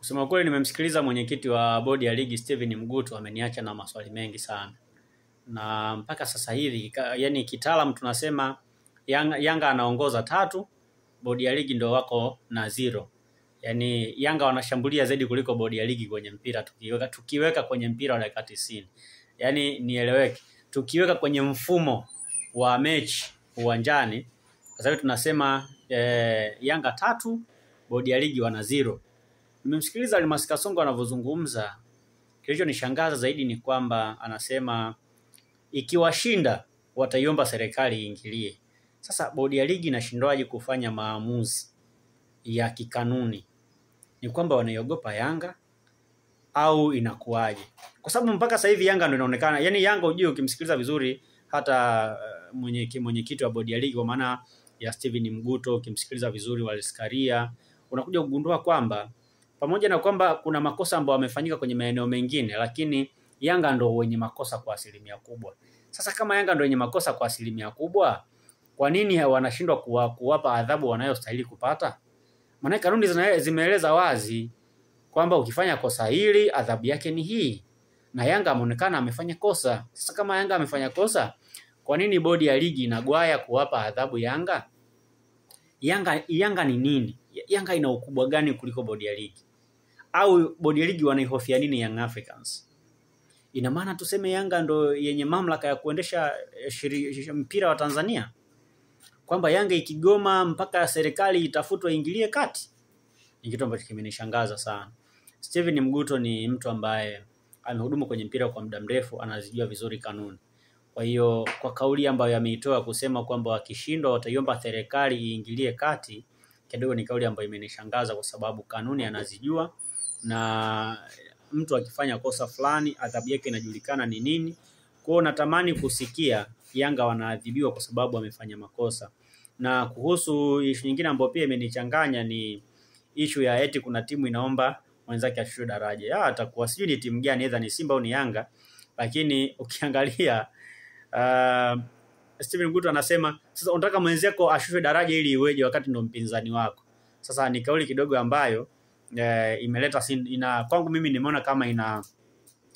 Kusema kweli, nimemsikiliza mwenyekiti wa bodi ya ligi Steven Mguto, ameniacha na maswali mengi sana. Na mpaka sasa hivi, yani kitaalamu tunasema Yanga anaongoza 3, bodi ya ligi ndio wako na 0. Yani Yanga wanashambulia zaidi kuliko bodi ya ligi kwenye mpira, tukiweka kwenye mpira wa dakika 90. Yani nieleweke, tukiweka kwenye mfumo wa mechi uwanjani, sasa hivi tunasema Yanga 3, bodi ya ligi wana 0. Nimemsikiliza Almas Kasongo anavyozungumza. Kilichonishangaza zaidi ni kwamba anasema ikiwashinda wataiomba serikali iingilie. Sasa bodi ya ligi inashindwaje kufanya maamuzi ya kikanuni? Ni kwamba wanaiogopa Yanga au inakuwaje? Kwa sababu mpaka sasa hivi Yanga ndio inaonekana. Yaani Yanga ujue ukimsikiliza vizuri hata mwenyekiti wa bodi ya ligi kwa maana ya Steven Mguto, ukimsikiliza vizuri Wallace Karia, unakuja kugundua kwamba pamoja na kwamba kuna makosa ambayo yamefanyika kwenye maeneo mengine, lakini Yanga ndio wenye makosa kwa asilimia kubwa. Sasa kama Yanga ndio wenye makosa kwa asilimia kubwa, kwa nini wanashindwa kuwapa adhabu wanayostahili kupata? Maana kanuni zimeeleza wazi kwamba ukifanya kosa hili adhabu yake ni hii. Na Yanga ameonekana amefanya kosa. Sasa kama Yanga amefanya kosa, kwa nini bodi ya ligi inagwaya kuwapa adhabu Yanga? Yanga ni nini? Yanga ina ukubwa gani kuliko bodi ya ligi? Au bodi ya ligi wanaihofia nini Young Africans? Ina maana tuseme Yanga ndo yenye mamlaka ya kuendesha mpira wa Tanzania? Kwamba Yanga ikigoma mpaka serikali itafutwe ingilie kati? Ni kitu ambacho kimenishangaza sana. Steven Mguto ni mtu ambaye amehudumu kwenye mpira kwa muda mrefu, anazijua vizuri kanuni. Kwa hiyo kwa kauli ambayo ameitoa kusema kwamba wakishindwa wataiomba serikali iingilie kati, kidogo ni kauli ambayo imenishangaza kwa sababu kanuni anazijua, na mtu akifanya kosa fulani adhabu yake inajulikana ni nini. Kwa hiyo natamani kusikia Yanga wanaadhibiwa kwa sababu wamefanya makosa. Na kuhusu issue nyingine ambayo pia imenichanganya ni issue ya eti kuna timu inaomba mwenzake ashushwe daraja. Atakuwa sijui ni timu gani, either ni Simba au ni Yanga, lakini ukiangalia Steven Mguto anasema sasa unataka mwenzako ashushwe daraja ili iweje wakati ndo mpinzani wako? Sasa ni kauli kidogo ambayo imeleta kwangu mimi nimeona kama ina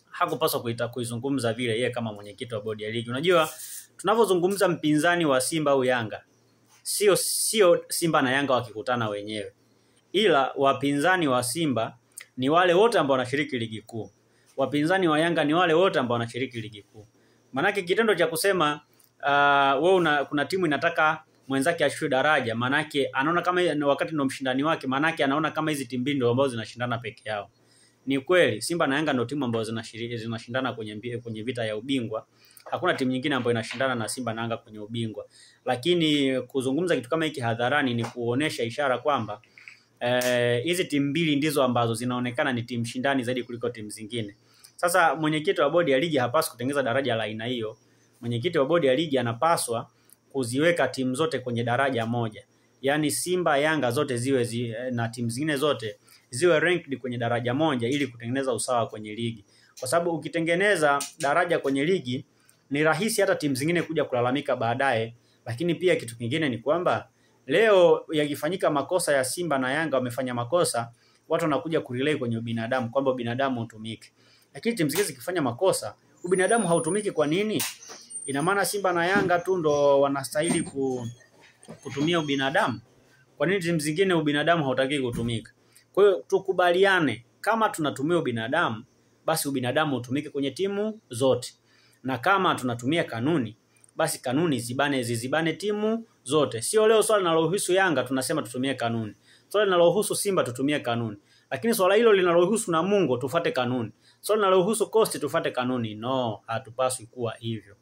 hakupaswa kuizungumza vile yeye kama mwenyekiti wa bodi ya ligi. Unajua tunavyozungumza mpinzani wa Simba au Yanga, sio Simba na Yanga wakikutana wenyewe, ila wapinzani wa Simba ni wale wote ambao wanashiriki ligi kuu, wapinzani wa Yanga ni wale wote ambao wanashiriki ligi kuu. Manake kitendo cha kusema wewe kuna timu inataka mwenzake ashushwe daraja, manake anaona kama wakati ndo mshindani wake, manake anaona kama hizi timu mbili ndio ambazo zinashindana peke yao. Ni kweli Simba na Yanga ndio timu ambazo zinashindana kwenye vita ya ubingwa. Hakuna timu nyingine ambayo inashindana na Simba na Yanga kwenye ubingwa. Lakini kuzungumza kitu kama hiki hadharani ni kuonesha ishara kwamba hizi timu mbili ndizo ambazo zinaonekana ni timu shindani zaidi kuliko timu zingine. Sasa mwenyekiti wa bodi ya ligi hapaswi kutengeneza daraja la aina hiyo. Mwenyekiti wa bodi ya ligi anapaswa kuziweka timu zote kwenye daraja moja. Yaani Simba, Yanga zote ziwe na timu zingine zote ziwe ranked kwenye daraja moja ili kutengeneza usawa kwenye ligi. Kwa sababu ukitengeneza daraja kwenye ligi ni rahisi hata timu zingine kuja kulalamika baadaye. Lakini pia kitu kingine ni kwamba leo yakifanyika makosa ya Simba na Yanga wamefanya makosa, watu wanakuja kurelay kwenye ubinadamu kwamba ubinadamu utumike. Lakini timu zingine zikifanya makosa, ubinadamu hautumiki. Kwa nini? Ina maana Simba na Yanga tu ndo wanastahili kutumia ubinadamu? Kwa nini timu zingine ubinadamu hautaki kutumika? Kwa hiyo tukubaliane, kama tunatumia ubinadamu basi ubinadamu utumike kwenye timu zote. Na kama tunatumia kanuni basi kanuni zizibane timu zote. Sio leo swala linalohusu Yanga tunasema tutumie kanuni, swala linalohusu Simba tutumie kanuni, lakini swala hilo linalohusu Namungo tufuate kanuni, swala linalohusu Coast tufuate kanuni. No, hatupaswi kuwa hivyo.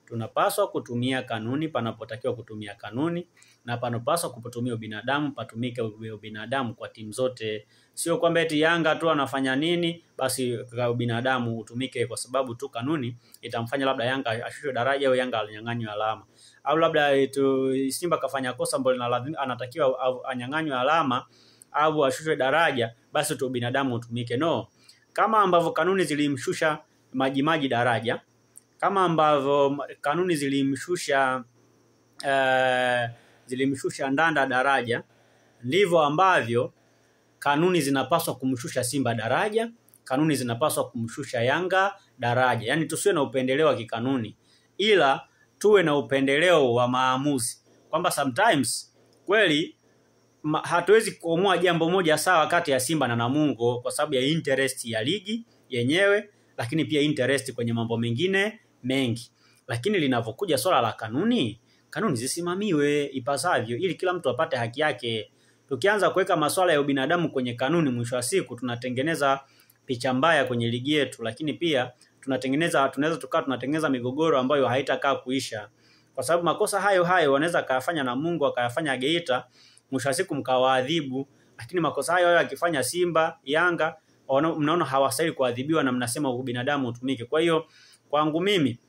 Tunapaswa kutumia kanuni panapotakiwa kutumia kanuni, na panapaswa kutumia ubinadamu patumike ubinadamu kwa timu zote. Sio kwamba eti Yanga tu anafanya nini basi ubinadamu utumike kwa sababu tu kanuni itamfanya labda Yanga ashushwe daraja au Yanga anyang'anywe alama, au labda Simba kafanya kosa ambalo anatakiwa anyang'anywe alama au ashushwe daraja, basi tu ubinadamu utumike. No, kama ambavyo kanuni zilimshusha Majimaji daraja, kama ambavyo kanuni zilimshusha Ndanda daraja, ndivyo ambavyo Kanuni zinapaswa kumshusha Simba daraja, kanuni zinapaswa kumshusha Yanga daraja. Yaani tusiwe na upendeleo wa kikanuni, ila tuwe na upendeleo wa maamuzi, kwamba sometimes kweli hatuwezi kuamua jambo moja sawa kati ya Simba na Namungo kwa sababu ya interest ya ligi yenyewe, lakini pia interest kwenye mambo mengine mengi. Lakini linavyokuja swala la kanuni, kanuni zisimamiwe ipasavyo ili kila mtu apate haki yake. Tukianza kuweka masuala ya ubinadamu kwenye kanuni, mwisho wa siku tunatengeneza picha mbaya kwenye ligi yetu, lakini pia tunaweza tukawa tunatengeneza migogoro ambayo haitakaa kuisha, kwa sababu makosa hayo hayo wanaweza kayafanya Namungo, akayafanya Geita, mwisho wa siku mkawaadhibu, lakini makosa hayo hayo akifanya Simba, Yanga, mnaona hawastahili kuadhibiwa na mnasema ubinadamu utumike. Kwa hiyo kwangu mimi,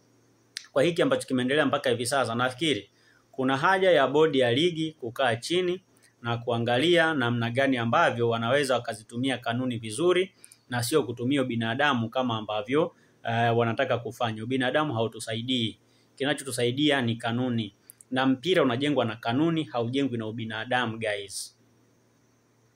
kwa hiki ambacho kimeendelea mpaka hivi sasa, nafikiri kuna haja ya bodi ya ligi kukaa chini na kuangalia namna gani ambavyo wanaweza wakazitumia kanuni vizuri na sio kutumia binadamu kama ambavyo wanataka kufanya. Binadamu hautusaidii. Kinachotusaidia ni kanuni, na mpira unajengwa na kanuni, haujengwi na ubinadamu guys.